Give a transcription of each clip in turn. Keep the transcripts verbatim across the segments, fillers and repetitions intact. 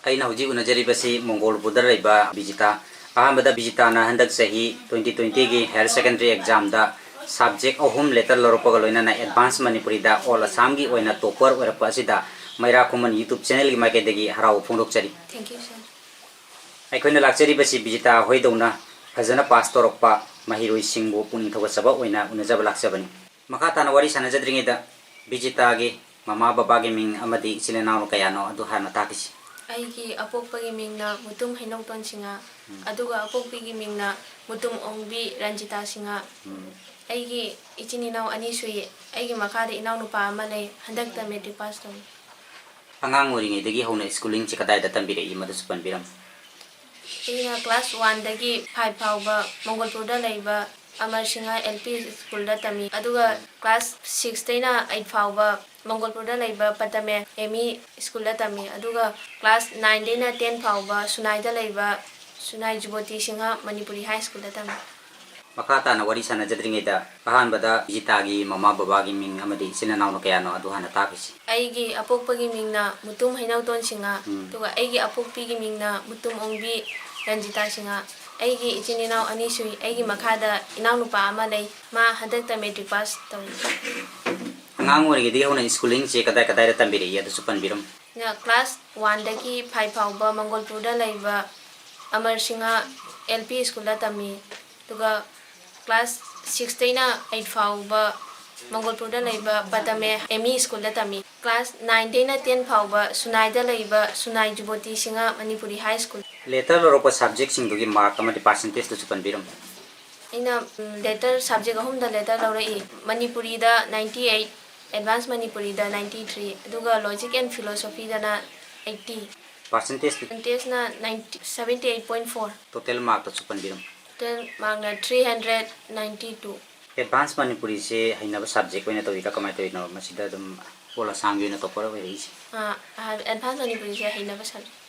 ꯑꯩꯅ ꯍꯧꯖꯤꯛ ꯎꯅꯖꯔꯤꯕꯁꯤ ꯃꯣꯡꯒꯣꯜꯄꯨꯔꯗ ꯂꯩꯕ ꯕꯤꯖꯤꯇꯥ꯫ ꯑꯍꯥꯟꯕꯗ ꯕꯤꯖꯤꯇꯥꯅ ꯍꯟꯗꯛ ꯆꯍꯤ twenty twentyꯒꯤ higher secondary examꯗ subject ꯑꯍꯨꯝ letter ꯂꯧꯔꯛꯄꯒ ꯂꯣꯏꯅꯅ advance ꯃꯅꯤꯄꯨꯔꯤꯗ all Assamꯒꯤ ꯑꯣꯏꯅ topper ꯑꯣꯏꯔꯛꯄ ꯑꯁꯤꯗ ꯃꯩꯔꯥ ꯈꯨꯃꯟ YouTube channelꯒꯤ ꯃꯥꯏꯀꯩꯗꯒꯤ ꯍꯔꯥꯎꯕ ꯐꯣꯡꯗꯣꯛꯆꯔꯤ꯫ Thank you, sir. ꯑꯩꯈꯣꯏꯅ ꯂꯥꯛꯆꯔꯤꯕꯁꯤ ꯕꯤꯖꯤꯇꯥ ꯍꯣꯏꯗꯧꯅ ꯐꯖꯅ pass ꯇꯧꯔꯛꯄ ꯃꯍꯩꯔꯣꯏꯁꯤꯡꯕꯨ ꯄꯨꯛꯅꯤꯡ ꯊꯧꯒꯠꯆꯕ ꯑꯣꯏꯅ ꯎꯅꯖꯕ ꯂꯥꯛꯆꯕꯅꯤ꯫ ꯃꯈꯥ ꯇꯥꯅ ꯋꯥꯔꯤ ꯁꯥꯟꯅꯖꯗ꯭ꯔꯤꯉꯩꯗ ꯕꯤꯖꯤꯇꯥꯒꯤ ꯃꯃꯥ ꯕꯕꯥꯒꯤ ꯃꯤꯡ ꯑꯃꯗꯤ ꯏꯆꯤꯜ ꯏꯅꯥꯎꯅ ꯀꯌꯥꯅꯣ ꯑꯗꯨ ꯍꯥꯟꯅ ꯇꯥꯛꯈꯤꯁꯤ꯫ ꯑꯩꯒꯤ ꯑꯄꯣꯛꯄꯒꯤ ꯃꯤꯡꯅ ꯃꯨꯇꯨꯝ ꯍꯩꯅꯧꯇꯣꯟ ꯁꯤꯡꯍ, ꯑꯗꯨꯒ ꯑꯄꯣꯛꯄꯤꯒꯤ ꯃꯤꯡꯅ ꯃꯨꯇꯨꯝ ꯑꯣꯡꯕꯤ ꯔꯟꯖꯤꯇꯥ ꯁꯤꯡꯍ꯫ ꯑꯩꯒꯤ ꯏꯆꯤꯟ ꯏꯅꯥꯎ ꯑꯅꯤ ꯁꯨꯏ꯫ ꯑꯩꯒꯤ ꯃꯈꯥꯗ ꯏꯅꯥꯎꯅꯨꯄꯥ ꯑꯃ ꯂꯩ, ꯍꯟꯗꯛꯇ matric pass ꯇꯧꯏ꯫ ꯑꯉꯥꯡ ꯑꯣꯏꯔꯤꯉꯩꯗꯒꯤ ꯍꯧꯅ schooling ꯁꯤ ꯀꯗꯥꯏꯗ ꯇꯝꯕꯤꯔꯛꯏ, ꯃꯗꯨꯁꯨ ꯄꯟꯕꯤꯔꯝꯃꯨ꯫ ꯑꯩꯅ class oneꯗꯒꯤ five ꯐꯥꯎꯕ ꯃꯪꯒꯣꯜꯄꯨꯔꯗ ꯂꯩꯕ ꯑꯃꯔ ꯁꯤꯡꯍ L P schoolꯗ ꯇꯝꯃꯤ, ꯑꯗꯨꯒ class sixꯇꯩꯅ eight ꯐꯥꯎꯕ ꯃꯪꯒꯣꯜꯄꯨꯔꯗ ꯂꯩꯕ ꯄꯇꯃꯦ M E schoolꯗ ꯇꯝꯃꯤ, ꯑꯗꯨꯒ class nineꯗꯩꯅ ten ꯐꯥꯎꯕ ꯁꯨꯅꯥꯏꯗ ꯂꯩꯕ ꯁꯨꯅꯥꯏ ꯖꯨꯕꯣꯇꯤ ꯁꯤꯡꯍ ꯃꯅꯤꯄꯨꯔꯤ high schoolꯗ ꯇꯝꯃꯤ꯫ ꯃꯈꯥ ꯇꯥꯅ ꯋꯥꯔꯤ ꯁꯥꯟꯅꯖꯗ꯭ꯔꯤꯉꯩꯗ ꯑꯍꯥꯟꯕꯗ ꯕꯤꯖꯤꯇꯥꯒꯤ ꯃꯃꯥ ꯕꯕꯥꯒꯤ ꯃꯤꯡ ꯑꯃꯗꯤ ꯏꯆꯤꯟ ꯏꯅꯥꯎꯅ ꯀꯌꯥꯅꯣ ꯑꯗꯨ ꯍꯥꯟꯅ ꯇꯥꯛꯈꯤꯁꯤ꯫ ꯑꯩꯒꯤ ꯑꯄꯣꯛꯄꯒꯤ ꯃꯤꯡꯅ ꯃꯨꯇꯨꯝ ꯍꯩꯅꯧꯇꯣꯟ ꯁꯤꯡꯍ, ꯑꯗꯨꯒ ꯑꯩꯒꯤ ꯑꯄꯣꯛꯄꯤꯒꯤ ꯃꯤꯡꯅ ꯃꯨꯇꯨꯝ ꯑꯣꯡꯕꯤ ꯔꯟꯖꯤꯇꯥ ꯁꯤꯡꯍ꯫ ꯑꯩꯒꯤ ꯏꯆꯤꯟ ꯏꯅꯥꯎ ꯑꯅꯤ ꯁꯨꯏ꯫ ꯑꯩꯒꯤ ꯃꯈꯥꯗ ꯏꯅꯥꯎꯅꯨꯄꯥ ꯑꯃ ꯂꯩ, ꯃꯥ ꯍꯟꯗꯛꯇ matric pass ꯇꯧꯔꯤ꯫ ꯑꯉꯥꯡ ꯑꯣꯏꯔꯤꯉꯩꯗꯒꯤ ꯍꯧꯅ schoolingꯁꯦ ꯀꯗꯥꯏ ꯀꯗꯥꯏꯗ ꯇꯝꯕꯤꯔꯛꯏ, ꯑꯗꯨꯁꯨ ꯄꯟꯕꯤꯔꯝꯃꯨ꯫ ꯑꯩꯅ class oneꯗꯒꯤ five ꯐꯥꯎꯕ ꯃꯪꯒꯣꯜꯄꯨꯔꯗ ꯂꯩꯕ ꯑꯃꯔ ꯁꯤꯡꯍ L P schoolꯗ ꯇꯝꯃꯤ, ꯑꯗꯨꯒ class sixꯇꯩꯅ eight ꯐꯥꯎꯕ ꯃꯪꯒꯣꯜꯄꯨꯔꯗ ꯂꯩꯕ ꯄꯇꯃꯦ M E schoolꯗ ꯇꯝꯃꯤ꯫ Class nineꯗꯩꯅ ten ꯐꯥꯎꯕ ꯁꯨꯅꯥꯏꯗ ꯂꯩꯕ ꯁꯨꯅꯥꯏ ꯖꯨꯕꯣꯇꯤ Singh Manipuri high school꯫ Letter ꯂꯧꯔꯛꯄ subjectꯁꯤꯡꯗꯨꯒꯤ mark ꯑꯃꯗꯤ percentageꯇꯨꯁꯨ ꯄꯟꯕꯤꯔꯝꯃꯨ꯫ ꯑꯩꯅ letter, subject ꯑꯍꯨꯝꯗ letter ꯂꯧꯔꯛꯏ꯫ ꯃꯅꯤꯄꯨꯔꯤꯗ ninety eight, advance ꯃꯅꯤꯄꯨꯔꯤꯗ ninety three, ꯑꯗꯨꯒ logic and philosophyꯗꯅ eighty꯫ Percentageꯇꯤ? Percentageꯅ ninety, seventy eight point four꯫ Total markꯇꯁꯨ ꯄꯟꯕꯤꯔꯝꯃꯨ꯫ Total markna three hundred ninety two꯫ Advance ꯃꯅꯤꯄꯨꯔꯤꯁꯦ ꯍꯩꯅꯕ subject ꯑꯣꯏꯅ ꯇꯧꯔꯤꯔꯥ, ꯀꯃꯥꯏꯅ ꯇꯧꯔꯤꯅꯣ ꯃꯁꯤꯗ ꯑꯗꯨꯝ all Assamꯒꯤ ꯑꯣꯏꯅ topper ꯑꯣꯏꯔꯛꯏꯁꯦ? ꯑꯥ, ꯑꯍꯥꯟ-, advance ꯃꯅꯤꯄꯨꯔꯤꯁꯦ ꯍꯩꯅꯕ subject꯫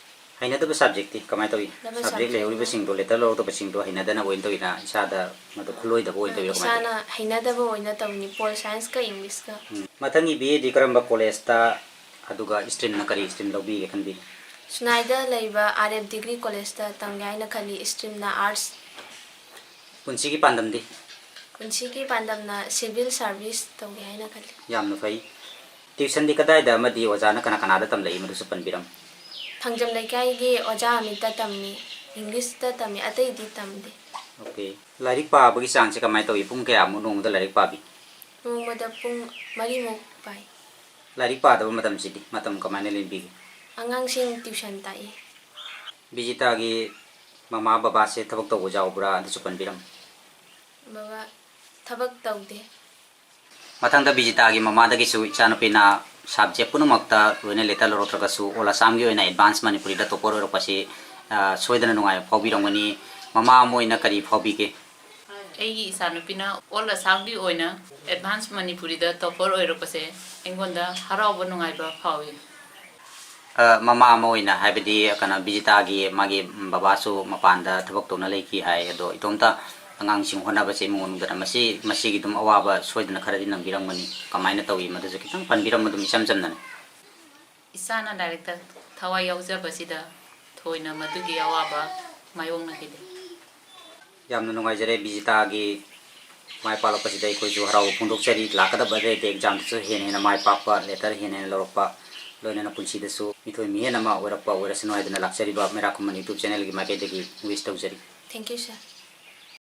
ꯍꯩꯅꯗꯕ subjectꯇꯤ ꯀꯃꯥꯏꯅ ꯇꯧꯏ? ꯍꯩꯅꯗꯕ Subject subject ꯂꯩꯍꯧꯔꯤꯕꯁꯤꯡꯗꯣ, letter ꯂꯧꯔꯛꯇꯕꯁꯤꯡꯗꯣ ꯍꯩꯅꯗꯅꯕ ꯑꯣꯏꯅ ꯇꯧꯔꯤꯔꯥ, ꯏꯁꯥꯗ ꯃꯗꯨ ꯈꯨꯠꯂꯣꯏꯗꯕ ꯑꯣꯏꯅ ꯇꯧꯔꯤꯔꯥ, ꯀꯃꯥꯏꯅ ꯇꯧꯏ? ꯏꯁꯥꯅ ꯍꯩꯅꯗꯕ ꯑꯣꯏꯅ ꯇꯧꯔꯤꯅꯤ, pol scienceꯀ Englishꯀ꯫ ꯎꯝ꯫ ꯃꯊꯪꯒꯤ B Aꯗꯤ ꯀꯔꯝꯕ collegeꯇ, ꯑꯗꯨꯒ streamꯅ ꯀꯔꯤ stream ꯂꯧꯕꯤꯒꯦ ꯈꯟꯕꯤ? ꯁꯨꯅꯥꯏꯗ ꯂꯩꯕ R F Degree Collegeꯇ ꯇꯝꯒꯦ ꯍꯥꯏꯅ ꯈꯜꯂꯤ, streamꯅ Arts꯫ ꯄꯨꯟꯁꯤꯒꯤ ꯄꯥꯟꯗꯝꯗꯤ? ꯄꯨꯟꯁꯤꯒꯤ ꯄꯥꯟꯗꯝꯅ civil service ꯇꯧꯒꯦ ꯍꯥꯏꯅ ꯈꯜꯂꯤ꯫ ꯌꯥꯝꯅ ꯐꯩ꯫ Tuitionꯗꯤ ꯀꯗꯥꯏꯗ ꯑꯃꯗꯤ ꯑꯣꯖꯥꯅ ꯀꯅꯥ ꯀꯅꯥꯗ ꯇꯝꯂꯛꯏ, ꯃꯗꯨꯁꯨ ꯄꯟꯕꯤꯔꯝꯃꯨ꯫ ꯊꯥꯡꯖꯝ ꯂꯩꯀꯥꯏꯒꯤ ꯑꯣꯖꯥ ꯑꯃꯤꯠꯇ ꯇꯝꯃꯤ, Englishꯇ ꯇꯝꯃꯤ, ꯑꯇꯩꯗꯤ ꯇꯝꯗꯦ꯫ Okay꯫ ꯂꯥꯏꯔꯤꯛ ꯄꯥꯕꯒꯤ ꯆꯥꯡꯁꯦ ꯀꯃꯥꯏꯅ ꯇꯧꯏ? ꯄꯨꯡ ꯀꯌꯥꯃꯨꯛ ꯅꯣꯡꯃꯗ ꯂꯥꯏꯔꯤꯛ ꯄꯥꯕꯤ? ꯅꯣꯡꯃꯗ ꯄꯨꯡ ꯃꯔꯤꯃꯨꯛ ꯄꯥꯏ꯫ ꯂꯥꯏꯔꯤꯛ ꯄꯥꯗꯕ ꯃꯇꯝꯁꯤꯗꯤ ꯃꯇꯝ ꯀꯃꯥꯏꯅ ꯂꯦꯟꯕꯤꯒꯦ? ꯑꯉꯥꯡꯁꯤꯡ tuition ꯇꯥꯛꯏ꯫ ꯕꯤꯖꯤꯇꯥꯒꯤ ꯃꯃꯥ ꯕꯕꯥꯁꯦ ꯊꯕꯛ ꯇꯧꯕ ꯌꯥꯎꯕ꯭ꯔꯥ? ꯑꯗꯨꯁꯨ ꯄꯟꯕꯤꯔꯝꯃꯨ꯫ ꯕꯕꯥ ꯊꯕꯛ ꯇꯧꯗꯦ꯫ ꯃꯊꯪꯗ ꯕꯤꯖꯤꯇꯥꯒꯤ ꯃꯃꯥꯗꯒꯤꯁꯨ ꯏꯆꯥꯅꯨꯄꯤꯅ subject ꯄꯨꯝꯅꯃꯛꯇ ꯂꯣꯏꯅ letter ꯂꯧꯔꯛꯇ꯭ꯔꯒꯁꯨ All Assamꯒꯤ ꯑꯣꯏꯅ Advance ꯃꯅꯤꯄꯨꯔꯤꯗ topper ꯑꯣꯏꯔꯛꯄꯁꯤ, ꯑ, ꯁꯣꯏꯗꯅ ꯅꯨꯡꯉꯥꯏꯕ ꯐꯥꯎꯕꯤꯔꯝꯒꯅꯤ꯫ ꯃꯃꯥ ꯑꯃ ꯑꯣꯏꯅ ꯀꯔꯤ ꯐꯥꯎꯕꯤꯒꯦ? ꯑꯩꯒꯤ ꯏꯆꯥꯅꯨꯄꯤꯅ All Assamꯒꯤ ꯑꯣꯏꯅ Advance ꯃꯅꯤꯄꯨꯔꯤꯗ topper ꯑꯣꯏꯔꯛꯄꯁꯦ ꯑꯩꯉꯣꯟꯗ ꯍꯔꯥꯎꯕ ꯅꯨꯡꯉꯥꯏꯕ ꯐꯥꯎꯏ꯫ ꯑ, ꯃꯃꯥ ꯑꯃ ꯑꯣꯏꯅ, ꯍꯥꯏꯕꯗꯤ ꯀꯩꯅꯣ, ꯕꯤꯖꯤꯇꯥꯒꯤ ꯃꯥꯒꯤ ꯕꯕꯥꯁꯨ ꯃꯄꯥꯟꯗ ꯊꯕꯛ ꯇꯧꯅ ꯂꯩꯈꯤ ꯍꯥꯏ, ꯑꯗꯣ ꯏꯇꯣꯝꯇ ꯑꯉꯥꯡꯁꯤꯡ ꯍꯣꯠꯅꯕꯁꯦ ꯏꯃꯨꯡ ꯃꯅꯨꯡꯗꯅ ꯃꯁꯤ, ꯃꯁꯤꯒꯤ ꯑꯗꯨꯝ ꯑꯋꯥꯕ ꯁꯣꯏꯗꯅ ꯈꯔꯗꯤ ꯅꯪꯕꯤꯔꯝꯒꯅꯤ꯫ ꯀꯃꯥꯏꯅ ꯇꯧꯏ, ꯃꯗꯨꯁꯨ ꯈꯤꯇꯪ ꯄꯟꯕꯤꯔꯝꯃꯨ ꯑꯗꯨꯝ ꯏꯆꯝ ꯆꯝꯅꯅꯦ꯫ ꯏꯆꯥꯅ ꯂꯥꯏꯔꯤꯛꯇ ꯊꯋꯥꯏ ꯌꯥꯎꯖꯕꯁꯤꯗ ꯊꯣꯏꯅ ꯃꯗꯨꯒꯤ ꯑꯋꯥꯕ ꯃꯥꯌꯣꯛꯅꯈꯤꯗꯦ꯫ ꯌꯥꯝꯅ ꯅꯨꯡꯉꯥꯏꯖꯔꯦ, ꯕꯤꯖꯤꯇꯥꯒꯤ ꯃꯥꯏ ꯄꯥꯛꯂꯛꯄꯁꯤꯗ ꯑꯩꯈꯣꯏꯁꯨ ꯍꯔꯥꯎꯕ ꯐꯣꯡꯗꯣꯛꯆꯔꯤ꯫ ꯂꯥꯛꯀꯗꯕ ꯑꯇꯩ ꯑꯇꯩ examꯗꯁꯨ ꯍꯦꯟꯅ ꯍꯦꯟꯅ ꯃꯥꯏ ꯄꯥꯛꯄ, letter ꯍꯦꯟꯅ ꯍꯦꯟꯅ ꯂꯧꯔꯛꯄ, ꯂꯣꯏꯅꯅ ꯄꯨꯟꯁꯤꯗꯁꯨ ꯃꯤꯊꯣꯏ ꯃꯤꯍꯦꯟ ꯑꯃ ꯑꯣꯏꯔꯛꯄ ꯑꯣꯏꯔꯁꯅꯨ ꯍꯥꯏꯗꯨꯅ ꯂꯥꯛꯆꯔꯤꯕ ꯃꯦꯔꯥ ꯈꯨꯃꯟ YouTube channelꯒꯤ ꯃꯥꯏꯀꯩꯗꯒꯤ wish ꯇꯧꯖꯔꯤ꯫ Thank you, sir꯫